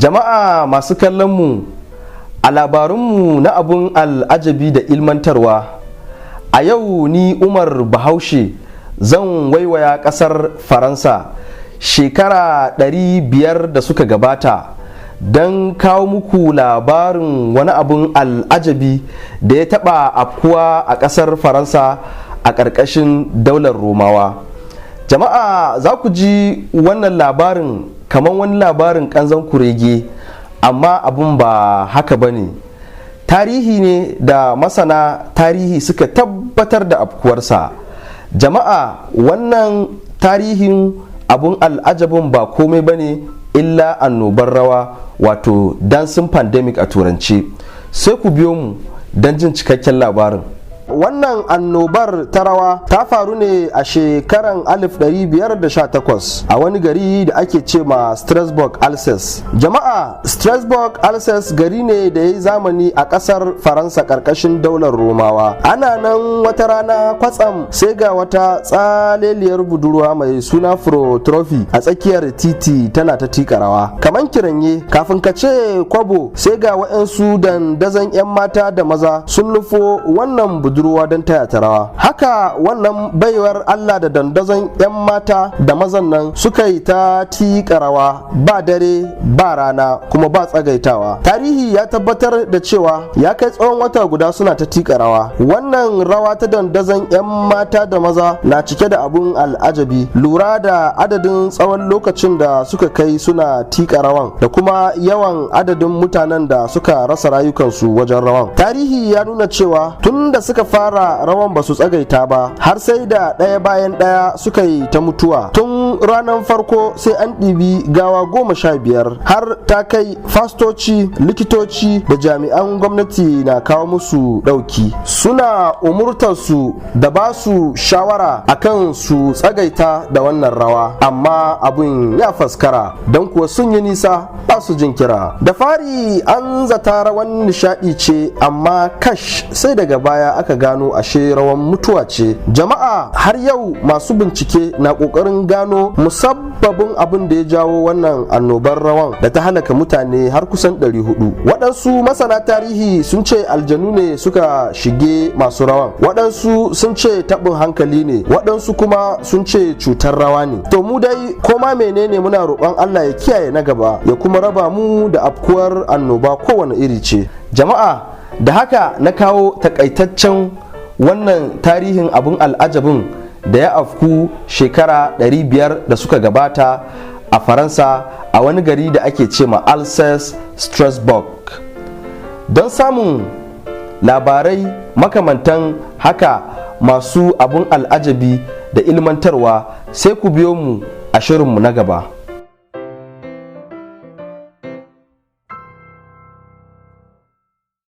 Jama'a masu kallon mu a labarunmu na abun al'ajabi da ilmantarwa, a yau ni Umar Bahaushe zan waiwaya kasar Faransa shekara 500 da suka gabata don kawo muku labarin wani abun al'ajabi da ya taba afkuwa a kasar Faransa a ƙarƙashin daular Romawa. Jama'a, za ku ji wannan labarin kamar wani labarin kanzon kurege, amma abun ba haka ba ne. Tarihi ne da masana tarihi suka tabbatar da afkuwarsa. Jama'a, wannan tarihin abun al'ajabin ba komai ba ne illa annobar rawa, wato dancing pandemic a Turanci. Sai ku biyo mu don jin cikakken labarin. Wannan annobar ta rawa ta faru ne a shekaran 1518 a wani gari da ake ce ma Strasbourg, Alsace. Jama'a, Strasbourg, Alsace gari ne da ya yi zamani a kasar Faransa karkashin daular Romawa. Ana nan wata rana kwatsam sai ga wata tsaleliyar budurwa mai suna Fro Trophy a tsakiyar titi tana ta tika rawa kaman kiranye. Kafin ka ce kwabo, sai ga wa'yansu dandazon 'yan mata da maza sun nufo wannan budurwa don taya ta rawa. Haka wannan baiwar Allah da dandazon 'yan mata da mazan nan suka yi ta tiƙa rawa ba dare ba rana kuma ba tsagaitawa. Tarihi ya tabbatar da cewa ya kai tsawon wata guda suna ta tiƙa rawa. Wannan rawa ta dandazon 'yan mata da maza na cike da abun al'ajabi, lura da adadin tsawon lokacin da suka kai suna tiƙa rawan da kuma yawan adadin mutanen da suka rasa rayukansu wajen rawan. Tarihi ya nuna cewa tun da suka fara rawan ba su tsagaita ba har sai da ɗaya bayan ɗaya suka yi ta mutuwa. Tun ranar farko sai an ɗibi gawa 15, har ta kai fastoci, likitoci da jami'an gwamnati na kawo musu ɗauki, suna umurtarsu da ba su shawara akan su tsagaita da wannan rawa, amma abun ya faskara, don kuwa sun yi nisa ba su jin kira. Da fari an zata rawan nishadi ce, amma kash, sai daga baya aka gano ashe rawan mutuwa ce. Jama'a, har yau masu bincike na kokarin gano musabbabin abin da ya jawo wannan annobar rawan da ta halaka mutane har kusan 400. Waɗansu masana tarihi sun ce aljanu ne suka shige masu rawan, waɗansu sun ce taɓin hankali ne, waɗansu kuma sun ce cutar rawa ne. To mu dai koma menene, muna roƙon Allah ya kiyaye na gaba ya kuma raba mu da afkuwar annoba kowane iri ce. Jama'a, da haka na kawo takaitaccen wannan tarihin abun al'ajabin da ya afku shekara 500 da suka gabata a Faransa, a wani gari da ake ce ma Alsace, Strasbourg. Don samun labarai makamantan haka masu abun al'ajabi da ilmantarwa, sai ku biyo mu a shirinmu na gaba.